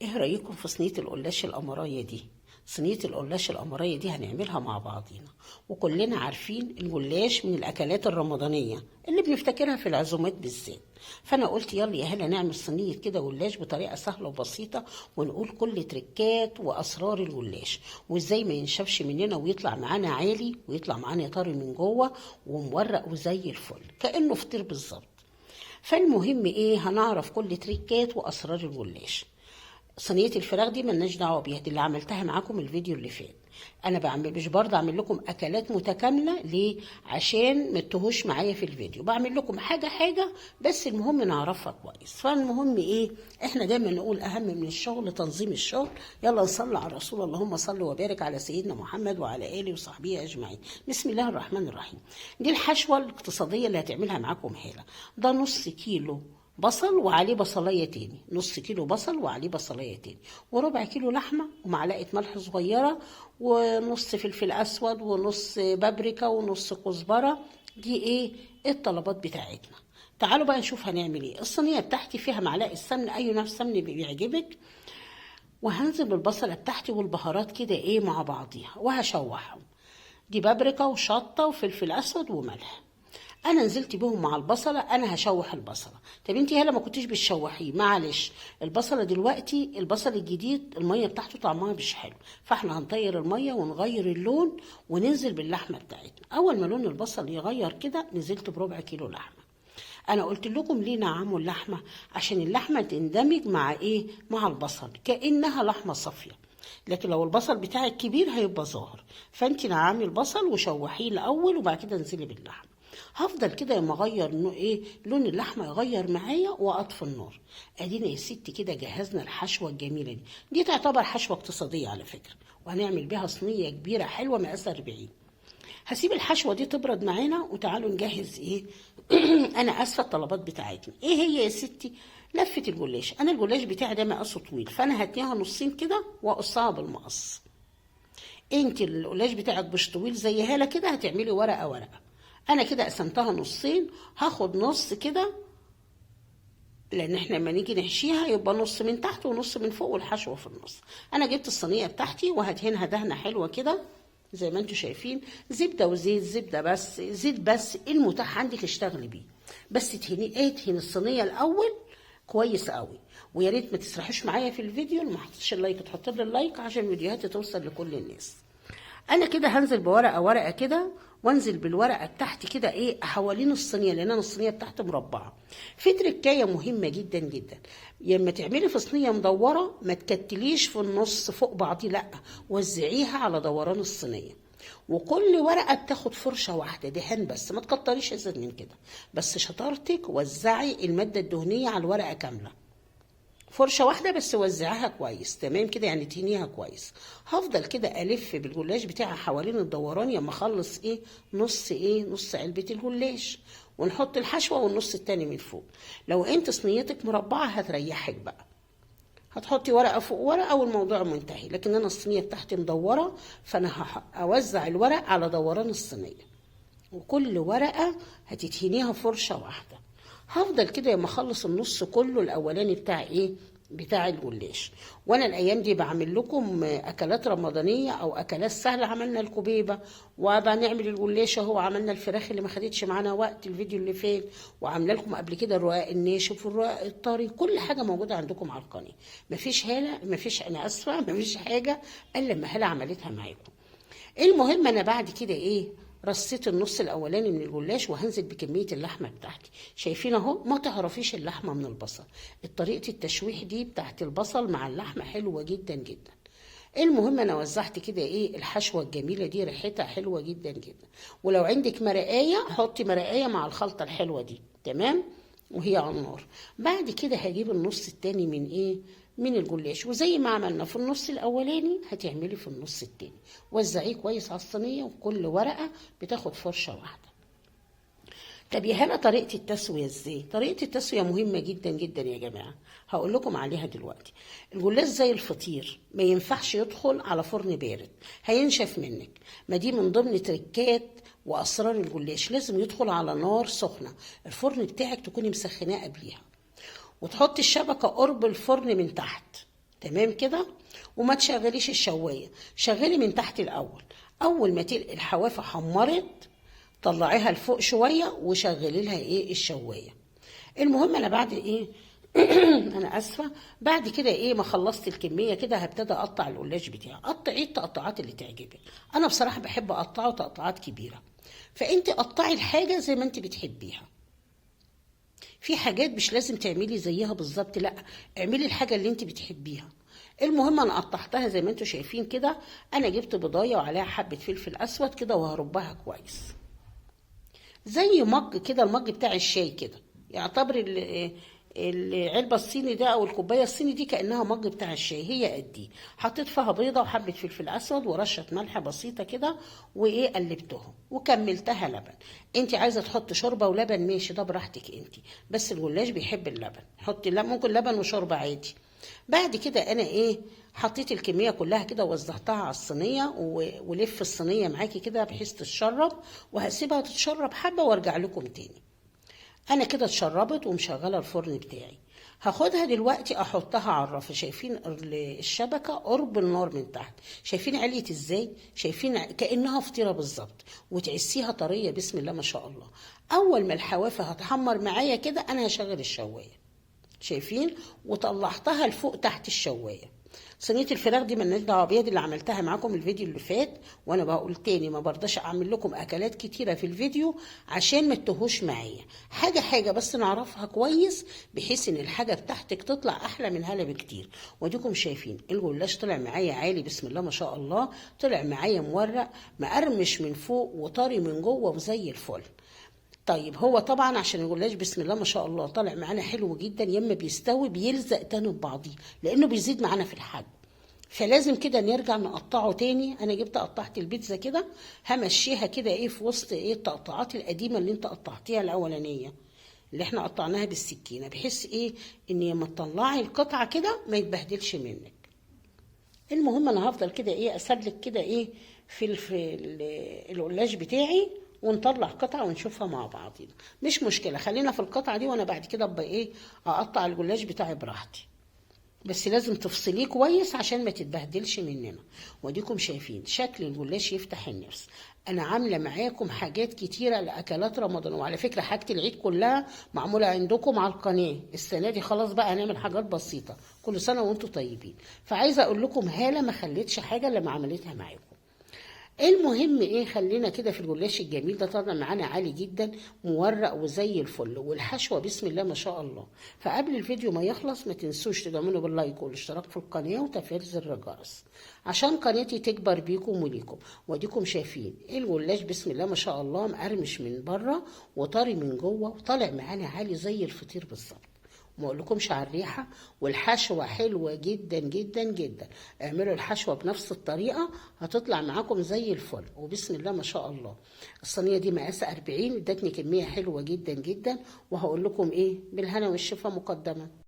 ايه رأيكم في صينية القلاش القمراية دي؟ صينية القلاش القمراية دي هنعملها مع بعضينا، وكلنا عارفين الجلاش من الأكلات الرمضانية اللي بنفتكرها في العزومات بالذات. فأنا قلت يلا يا هلا نعمل صينية كده جلاش بطريقة سهلة وبسيطة، ونقول كل تريكات وأسرار الجلاش وإزاي ما ينشفش مننا ويطلع معانا عالي ويطلع معانا طري من جوه ومورق وزي الفل كأنه فطير بالظبط. فالمهم ايه، هنعرف كل تريكات وأسرار الجلاش. صينية الفراخ دي ملناش دعوة بيها، دي اللي عملتها معاكم الفيديو اللي فات. انا بعمل مش برضه اعمل لكم اكلات متكاملة ليه؟ عشان ما تتوهوش معايا في الفيديو، بعمل لكم حاجة حاجة بس المهم نعرفها كويس. فالمهم ايه، احنا دايما نقول اهم من الشغل تنظيم الشغل. يلا نصلي على الرسول، اللهم صل وبارك على سيدنا محمد وعلى اله وصحبه اجمعين. بسم الله الرحمن الرحيم. دي الحشوة الاقتصادية اللي هتعملها معاكم هالة. ده نص كيلو بصل وعليه بصلية تاني، نص كيلو بصل وعليه بصلية تاني، وربع كيلو لحمة، ومعلقة ملح صغيرة، ونص فلفل أسود، ونص بابريكا، ونص كزبرة. دي ايه الطلبات بتاعتنا. تعالوا بقى نشوف هنعمل ايه. الصينية بتاعتي فيها معلقة سمن، أي نوع سمن بيعجبك، وهنزل بالبصلة بتاعتي والبهارات كده ايه مع بعضيها وهشوحهم. دي بابريكا وشطة وفلفل أسود وملح. انا نزلت بيهم مع البصله، انا هشوح البصله. طب انت هلا ما كنتيش بتشوحيه، معلش البصله دلوقتي البصل الجديد المية بتاعته طعمها مش حلو، فاحنا هنطير المية ونغير اللون وننزل باللحمه بتاعتنا. اول ما لون البصل يغير كده نزلت بربع كيلو لحمه. انا قلت لكم ليه نعموا اللحمة؟ عشان اللحمة تندمج مع ايه؟ مع البصل كانها لحمه صافية. لكن لو البصل بتاعك كبير هيبقى ظاهر، فانت نعمي البصل وشوحيه الاول وبعد كده انزلي باللحمه. هفضل كده لما اغير ايه لون اللحمة يغير معايا واطفي النار. ادينا يا ستي كده جهزنا الحشوه الجميلة دي. دي تعتبر حشوه اقتصادية على فكرة، وهنعمل بيها صينية كبيرة حلوة مقاس 40. هسيب الحشوه دي تبرد معانا وتعالوا نجهز ايه انا اسفه الطلبات بتاعتنا. ايه هي يا ستي؟ لفه الجلاش. انا الجلاش بتاعي ده مقاسه طويل، فانا هتنيها نصين كده واقصها بالمقص. انت الجلاش بتاعك مش طويل زي هاله كده، هتعملي ورقة ورقة. انا كده قسمتها نصين، هاخد نص كده لان احنا لما نيجي نحشيها يبقى نص من تحت ونص من فوق والحشوه في النص. انا جبت الصينية بتاعتي وهدهنها دهنه حلوة كده زي ما انتم شايفين، زبدة وزيت، زبدة بس، زيت بس، المتاح عندك اشتغلي بيه، بس تهني ايه، تهني الصينية الاول كويس قوي. ويا ريت ما تسرحوش معايا في الفيديو، ما حطيتش ال like تحط لي ال like عشان فيديوهاتي توصل لكل الناس. انا كده هنزل بورقه ورقة كده، وانزل بالورقة بتاعتي كده ايه حوالين الصينية، لان انا الصينية بتاعتي مربعه. في تركايه مهمة جدا جدا، لما تعملي في صينية مدورة ما تكتليش في النص فوق بعضي، لا وزعيها على دوران الصينية، وكل ورقة بتاخد فرشه واحدة دهان بس، ما تكتريش ازيد من كده. بس شطارتك وزعي المادة الدهنية على الورقة كاملة، فرشه واحدة بس وزعها كويس تمام كده، يعني تهنيها كويس. هفضل كده الف بالجلاش بتاعي حوالين الدوران لما اخلص ايه نص ايه نص علبة الجلاش، ونحط الحشوه والنص التاني من فوق. لو انت صينيتك مربعه هتريحك بقى، هتحطي ورقة فوق ورقة والموضوع منتهي. لكن انا الصينية بتاعتي مدورة، فانا هوزع الورق على دوران الصينية، وكل ورقة هتدهنيها فرشه واحدة. هفضل كده لما اخلص النص كله الاولاني بتاع ايه بتاع الجلاش. وانا الايام دي بعمل لكم اكلات رمضانيه او اكلات سهلة. عملنا الكوبيبه وبنعمل الجلاش اهو، عملنا الفراخ اللي ما خدتش معانا وقت الفيديو اللي فات، وعامله لكم قبل كده الرقاق الناشف والرقاق الطري، كل حاجة موجودة عندكم على القناة. مفيش هاله، مفيش، انا اسفه، مفيش حاجة الا لما هاله عملتها معاكم. المهم انا بعد كده ايه رصيت النص الاولاني من الجلاش وهنزل بكمية اللحمة بتاعتي. شايفين اهو، ما تعرفيش اللحمة من البصل. طريقه التشويح دي بتاعت البصل مع اللحمة حلوة جدا جدا. المهم انا وزعت كده ايه الحشوه الجميلة دي، ريحتها حلوة جدا جدا. ولو عندك مرقايه حطي مرقايه مع الخلطة الحلوة دي تمام وهي على النار. بعد كده هجيب النص التاني من ايه من الجلاش، وزي ما عملنا في النص الاولاني هتعملي في النص التاني. وزعيه كويس على الصينية، وكل ورقة بتاخد فرشه واحدة. طب يا هلا طريقه التسوية ازاي؟ طريقه التسوية مهمة جدا جدا يا جماعة، هقول لكم عليها دلوقتي. الجلاش زي الفطير ما ينفعش يدخل على فرن بارد، هينشف منك. ما دي من ضمن تريكات واسرار الجلاش، لازم يدخل على نار سخنة. الفرن بتاعك تكوني مسخناه قبليها، وتحطي الشبكة قرب الفرن من تحت. تمام كده. وما تشغليش الشوايه، شغلي من تحت الاول. اول ما تلقي الحوافه حمرت طلعيها لفوق شوية وشغلي لها ايه الشوايه. المهم انا بعد ايه انا اسفه، بعد كده ايه ما خلصت الكمية كده هبتدي اقطع القلاش بتاعي. قطعي التقطعات اللي تعجبك، انا بصراحة بحب اقطعه تقطعات كبيرة، فانت قطعي الحاجة زي ما انت بتحبيها. في حاجات مش لازم تعملي زيها بالظبط، لا اعملي الحاجة اللي انت بتحبيها. المهم انا قطعتها زي ما انتوا شايفين كده. انا جبت بضايه وعليها حبه فلفل اسود كده وهربها كويس زي مج كده، المج بتاع الشاي كده، يعتبر العلبة الصيني ده او الكوباية الصيني دي كانها مج بتاع الشاي، هي قد ايه. حطيت فيها بيضة وحبه فلفل اسود ورشه ملح بسيطة كده وايه قلبتهم وكملتها لبن. انت عايزه تحط شوربة ولبن ماشي، ده براحتك انت، بس الجلاش بيحب اللبن، حطي ممكن لبن وشوربه عادي. بعد كده انا ايه حطيت الكمية كلها كده ووزعتها على الصينية، ولف الصينية معاكي كده بحيث تتشرب، وهسيبها تتشرب حبه وارجع لكم تاني. انا كده اتشربت ومشغله الفرن بتاعي. هاخدها دلوقتي احطها على الرف. شايفين الشبكة قرب النار من تحت، شايفين عليت ازاي، شايفين كانها فطيره بالظبط، وتعسيها طرية بسم الله ما شاء الله. اول ما الحوافه هتحمر معايا كده انا هشغل الشوايه، شايفين، وطلعتها لفوق تحت الشوايه. صينية الفراخ دي مالناش دعوه بيها، دي اللي عملتها معاكم الفيديو اللي فات، وانا بقول تاني ما برضاش اعمل لكم اكلات كتيرة في الفيديو عشان ما تتوهوش معايا، حاجة حاجة بس نعرفها كويس بحيث ان الحاجة بتاعتك تطلع احلى من هلا بكتير. واديكم شايفين الجلاش طلع معايا عالي بسم الله ما شاء الله، طلع معايا مورق مقرمش من فوق وطري من جوه وزي الفل. طيب هو طبعا عشان الجلاش بسم الله ما شاء الله طالع معانا حلو جدا، يما بيستوي بيلزق تاني ببعضيه لانه بيزيد معانا في الحجم، فلازم كده نرجع نقطعه تاني. انا جبت قطعت البيتزا كده همشيها كده ايه في وسط ايه التقطعات القديمة اللي انت قطعتيها الاولانية اللي احنا قطعناها بالسكينة، بحيث ايه ان لما تطلعي القطعة كده ما يتبهدلش منك. المهم انا هفضل كده ايه اسلك كده ايه في القلاش بتاعي ونطلع قطعه ونشوفها مع بعضينا، مش مشكلة، خلينا في القطعة دي وانا بعد كده ابقى ايه اقطع الجلاش بتاعي براحتي، بس لازم تفصليه كويس عشان ما تتبهدلش مننا. واديكم شايفين شكل الجلاش يفتح النفس. انا عامله معاكم حاجات كتيرة لاكلات رمضان، وعلى فكرة حاجة العيد كلها معمولة عندكم على القناة السنة دي، خلاص بقى هنعمل حاجات بسيطة. كل سنة وانتم طيبين. فعايزه اقول لكم هاله ما خليتش حاجة لما عملتها معاكم. المهم ايه خلينا كده في الجلاش الجميل ده، طالع معانا عالي جدا مورق وزي الفل، والحشوه بسم الله ما شاء الله. فقبل الفيديو ما يخلص ما تنسوش تدعمونا بال like والاشتراك في القناة وتفعيل زر الجرس عشان قناتي تكبر بيكم وليكم. واديكم شايفين الجلاش بسم الله ما شاء الله مقرمش من بره وطري من جوه، وطالع معانا عالي زي الفطير بالظبط، وما اقولكمش على الريحة، والحشوه حلوة جدا جدا جدا. اعملوا الحشوه بنفس الطريقة هتطلع معاكم زي الفل وبسم الله ما شاء الله. الصينية دي مقاس 40، ادتني كمية حلوة جدا جدا، وهقول لكم ايه بالهنا والشفا مقدما.